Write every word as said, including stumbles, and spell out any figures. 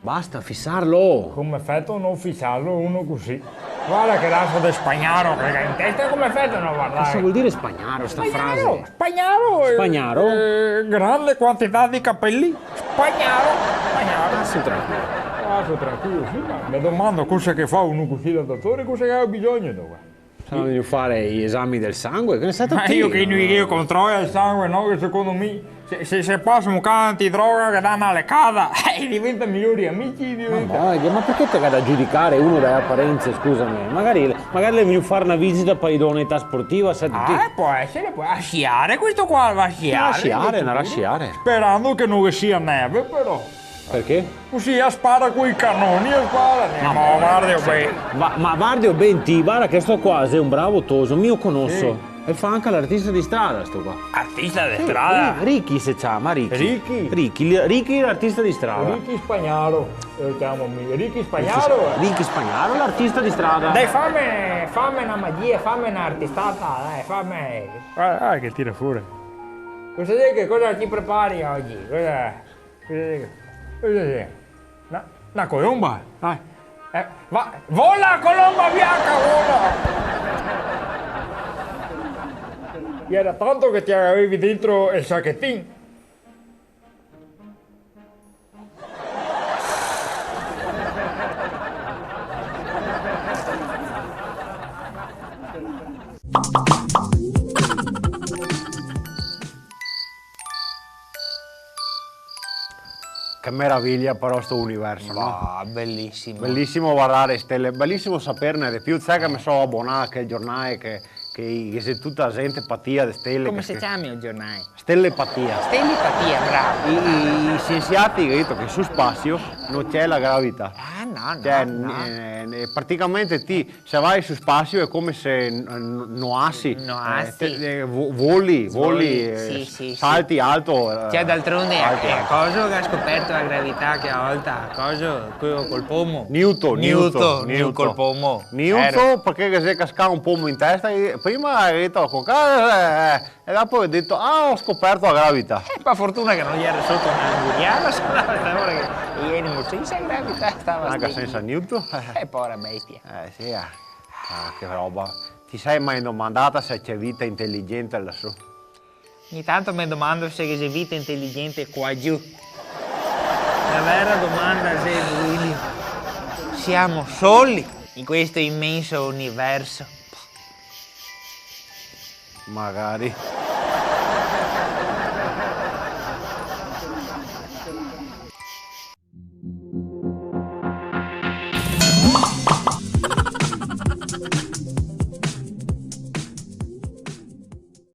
Basta fisarlo! Come feto a no fisarlo uno cusì? Varda che raza de spagnaro che ga in testa, come feto a no vardare? Cosa vol dire spagnaro, sta frase? Spagnaro, spagnaro, eh, spagnaro? Eh, grande quantità de capeli. Spagnaro, spagnaro. Ah, sto tranquilo. Ah, sto tranquilo, sì, ma me domando cosa che fa uno cusì da dotore, cosa che ga bisogno, dove? Sta ndando a fare i esami del sangue, che ne sa ti? Ma mi che no, mi che controlo el sangue, no, che secondo mi, se, se, se pasa un can antidroga che dà na lecada, eh, diventa migliori amici, diventa. Ma va, ma parché te ga da giudicare uno dae aparenze, scusame? Magari, magari l'è vegnù fare na visita par idoneità sportiva, sa ti? Ah, pol esare, pol, a sciare questo qua, va a sciare. A sciare, de sicuro. Sperando che no ghe sia neve, però. Parché? Cusì a spara coi canoni, a spara. Ma, ma vardeo ben. Va, ma vardeo ben ti, varda che sto qua xe un bravo toso, mi lo conoso. Sì. El fa anca l'artista de strada, sto qua. Artista de strada? Sì, Ri-, Ricky se ciama, Ricky. Ricky? Ricky, li-, Ricky l'artista de strada. Ricky Spagnaro, lo ciamo mi. Ricky Spagnaro? Ricky Spagnaro, l'artista de strada. Dai, fame, fame na magia, fame na artistata, dai, fame. Ah, ah, che tira fora. Cosa xe che, cosa ti prepari ogi? Cosa? Cosa xe che? Cosa xe? Na, na colomba, dai. Eh, va, vola, colomba bianca, vola! Iera tanto che te gavevi dentro el sachetin. Che meraviglia però sto universo, no? Bah, belisimo. Belisimo vardare e stele, belisimo saperne de più. Sa che me so abonà a quel giornale che, che, che xe tuta la gente patia de stele. Come se ciama el giornale? Stelepatia. Stelepatia, bravo. I, i, i siensiati ga dito che sul spasio no xe la gravità. Ah, no, no, cioè, no. Eh, eh, praticamente ti Se vai sul spasio xe come se n-, n-, noasi. Noasi. Eh, te, eh, vo-, voli, voli, voli, eh, sì, sì, sì, salti alto, eh, cioè, d'altronde, salti alto. Coso che ga scoperto la gravità che a volta, coso, queo col pomo? Newton, Newton, Newton, Newton. Col pomo. Newton, certo. Parché che se cascava un pomo in testa, e prima ga dito, co ca-, eh, eh, E dopo ga dito: "Ah, go scoperto la gravità." Eh, par fortuna che no ghe iera soto na anguriada, se no, ora che i ierimo sensa gravità, stava... Anca sensa Newton. Eh, povera bestia. Eh, sì, eh. Ah, che roba. Ti te se ga mai domandà se ghe xe vita inteligente lasù? Ogni tanto me domando se ghe xe vita inteligente qua giù. La vera domanda xe, Duilio, semo soli in questo imenso universo? Magari.